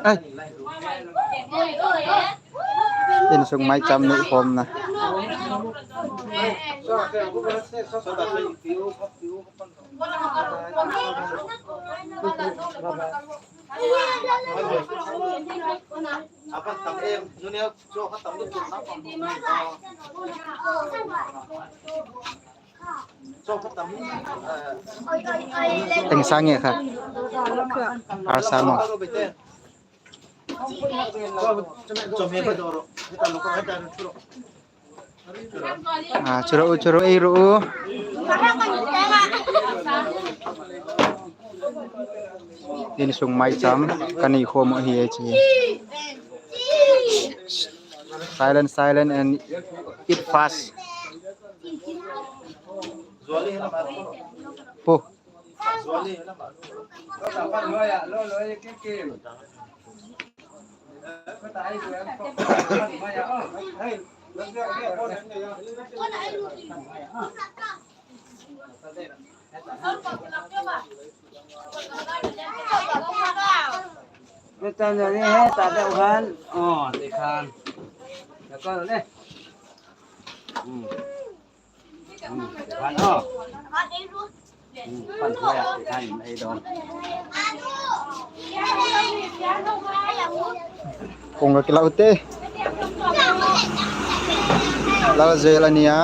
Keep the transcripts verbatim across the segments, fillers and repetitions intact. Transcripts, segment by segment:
Ai. Insung maicham neihkhomna. Teng sang e kha. Ar sa mo. Ah, churo, churo, ei ru. Insung maicham, kanei khom u hi e chi. Silent, silent and eat fast. Po. Ni tan ni he ta de khan. Oh, de khan. Ya ko le. Hmm. Hmm, de khan oh. Hmm, pan ko ya, de khan ei don. Kong ka kilau te. Lal zel ania.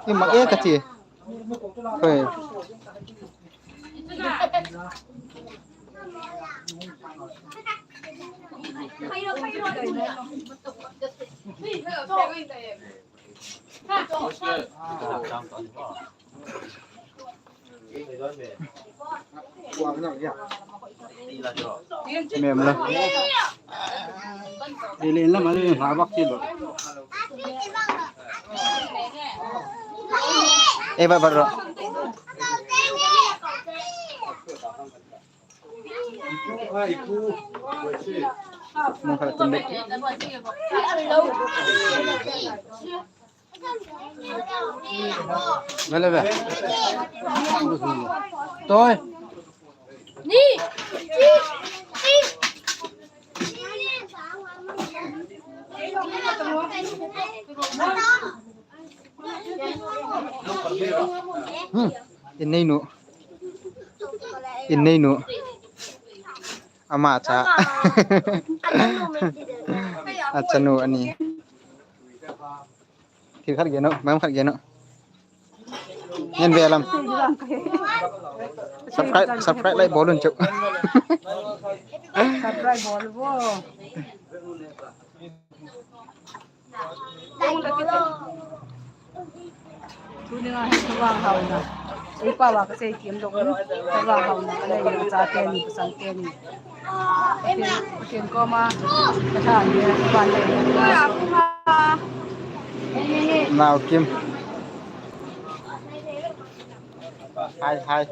Ima e kati. Hoi. Mem la. Ile la mali ha bak ti lo. E ba ba ro. Mo khala tum be. Vele ve. Toi. Ni. Hmm. Inei nu. Inei nu. Ama cha. Achanu ani. Thil khat geno, mam khat geno. Ngen ve lam. Subscribe, subscribe like bol un chu. Subscribe bol bo. Tuni nga hi thawang hauna. Ei pa wa ka sei kim dong. Thawang hauna ka nei ka cha te ni ka sang te ni. Ken, ken ko ma ka tha ni ka ban le. Nau Kim. Hai, hai.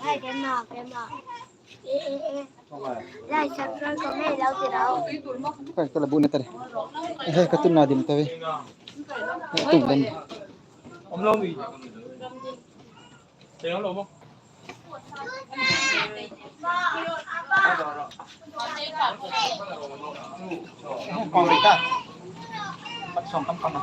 Hai, ken na, ken na. Kai, kala bu na tare. Eh, ka tun na dim tave. Eh, tun dan. Kong ka. Pat song kam kam.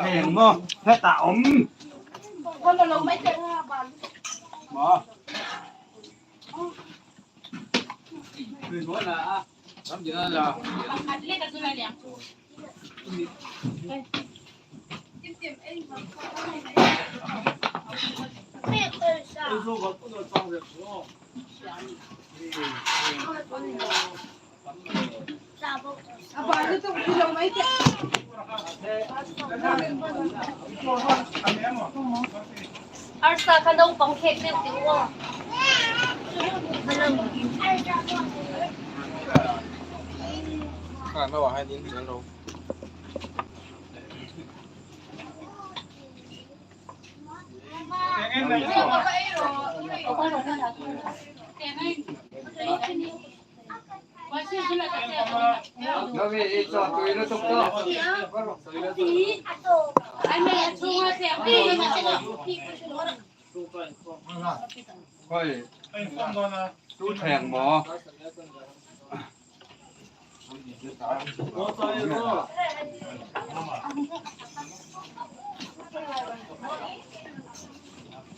Heng mo, heta om. Mo. Arsa kha naupang khek deu ti ua. Kha nau a hai din ti lo. Hoi. Tu theng mo.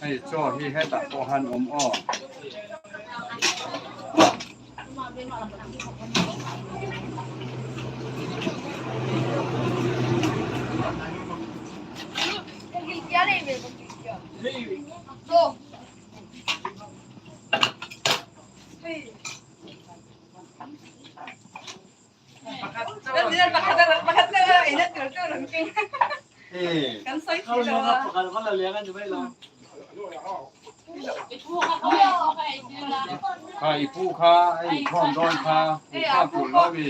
Hei, cho hi heta ko han um o. Eh. Kha ipu kha, ei khom don kha, ipu kha pu lo bi.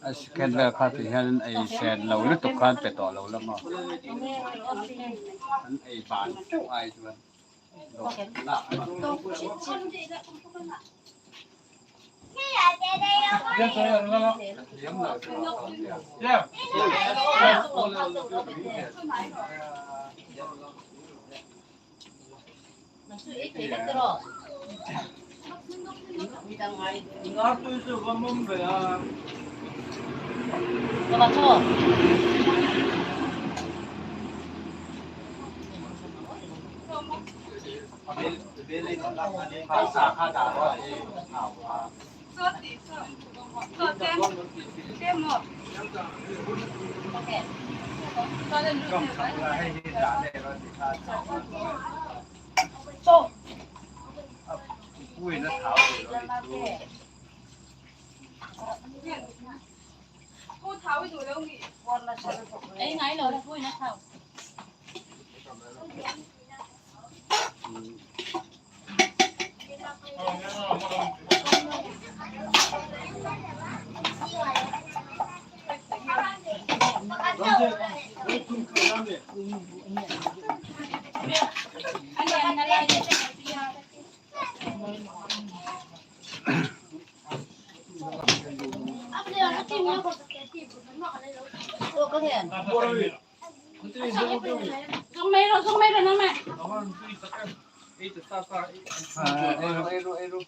Asin khen ve kha ti hian ei sen lo lutuk khan pe tawh lo lam a. An ei ban teuh ai chuan. Zong mai lo, zong mai lo, nang mai. Ah, eiru, eiru, eiru.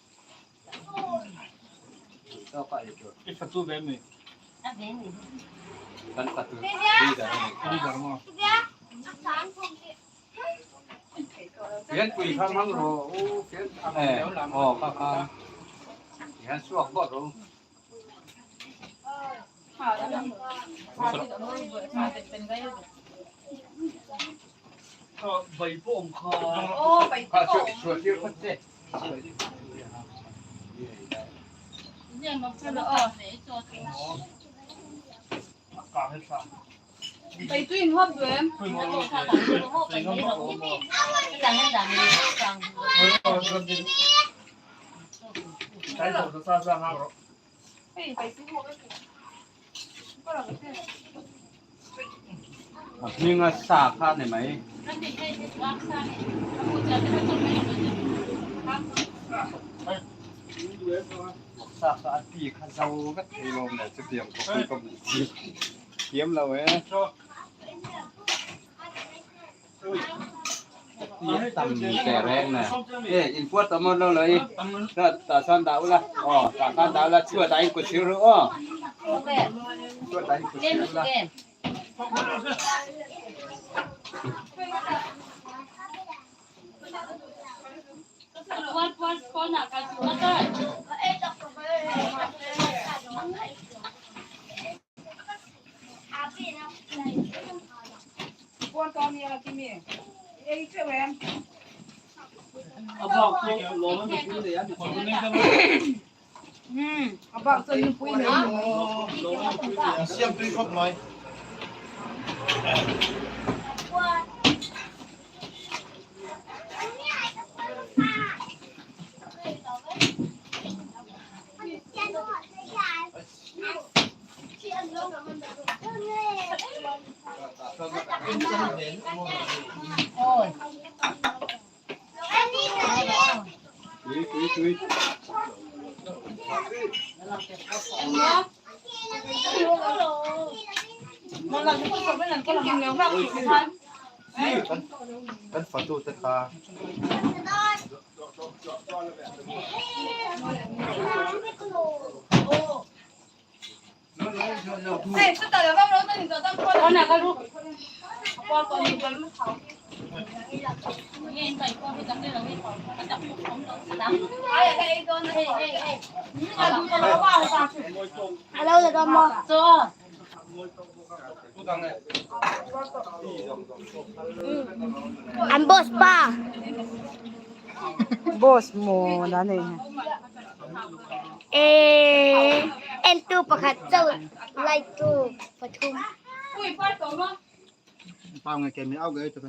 Kan patu. Kan patu. Fian pui kham hang ro, u fian kham. Eh, oh, ka ka. Fian suak bot ro. Bai pom kha. Oh, bai pom. Suak, suak, suak, suak. Ka he sa. Pai tu in hop du em. Pai tu sa sa ha ro. Pai, pai tu hop em. Ning a sa kha ne mai. Sa kha a ti kha zau ka thei lo ne chu tiam ko ko. Tiam lo eh. Tam te rek na. Eh, in puat tam lo lo eh. Ta, ta san da ula. Oh, ta san da ula chua ta in ko siu ro. Oh. Chua ta in ko siu ula. Siam tui khop mai. Kan, kan patu te kha. Hello, hello, hello. An boss pa. Boss mo na ne. Eh, en tu pakhat chau, lai tu pathum. Pau nge ke mi au ge tu.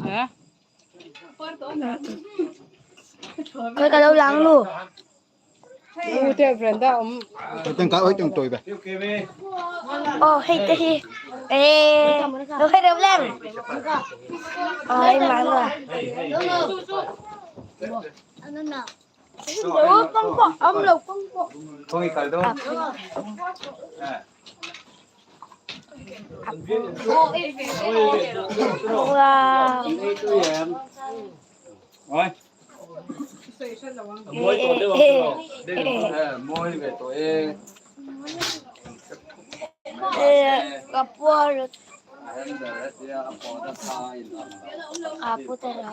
Ha? Koi ka lo lang lu. U te veranda um. Teng ka oi teng toi ba. Oh, hei te hi. Eh, lo hei lo lang. Oh, hei ma lo. Lo kong ko, am lo kong ko. Kong i kal do. Wow. Oi. Moi to de. Eh, moi ve to e. Eh, ka por. Apu tera.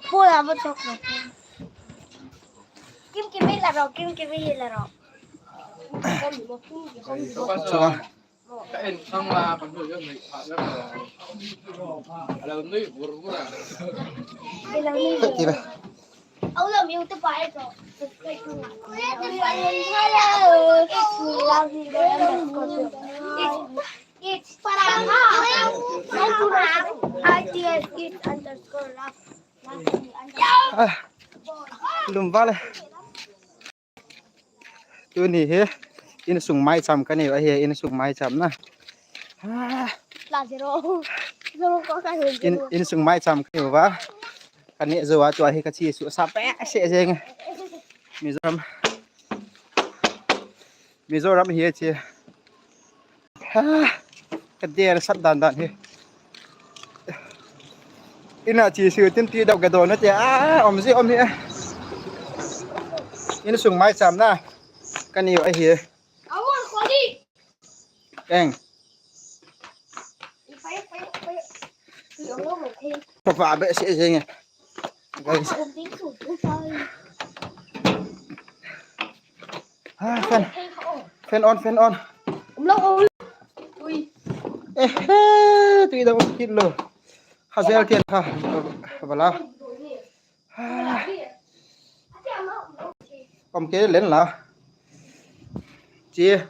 Pu la bo chok na. Kim kimi la ro, kim kimi la ro. Chua. Hello. It's, it's para ha. I T S, it's underscore love. Ah, lum vale. Tuni hi insung maicham kanei u ahi, insung maicham na. Ah. La zero. Zero ko ka hin. In, insung maicham kanei uva. Kaneh jou a tua hi kache suhsah behseh jeng e. Mizoram. Mizoram hi ahi. Ha, kadel sat dan dan hi. Ina che sui tin ti dau ka don te. Ah, om ji om hi. Insung maicham na. Kanei u ahi. Eng. Papa behseh jeng e. Guys. Ah, fan. Fan on, fan on. Eh, eh, tui dau kit lou. Hazel tian ha. Bala. Ah. Om ke len la. Che.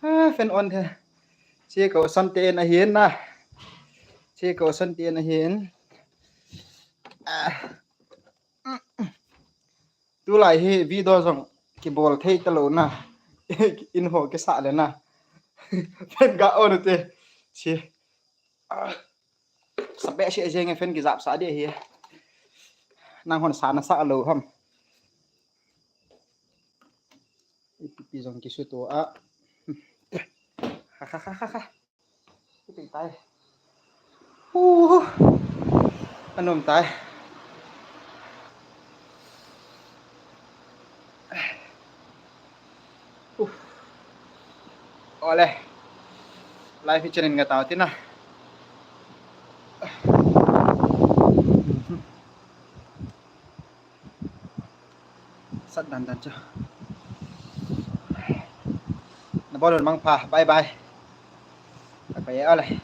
Ah, fan on the. Che ko san te na hin na. Che ko san te na hin. Ah. Tulai hi video jong kibol thei talou na. In ho kisah le na. Fan ga on te. Che. Ah. Sa behseh jeng e fan kijap sah ding ahi. Nang hon sa na sah lou ham. Ipi pi jong kisuto a. Ha, ha, ha, ha, ha. Ipi tai. Uh. Anom tai. Uh. Ole. Live hi channel nga tao tina. Sat dan dan chu. Na bol mangpha. Bye bye. Bye bye. Ole.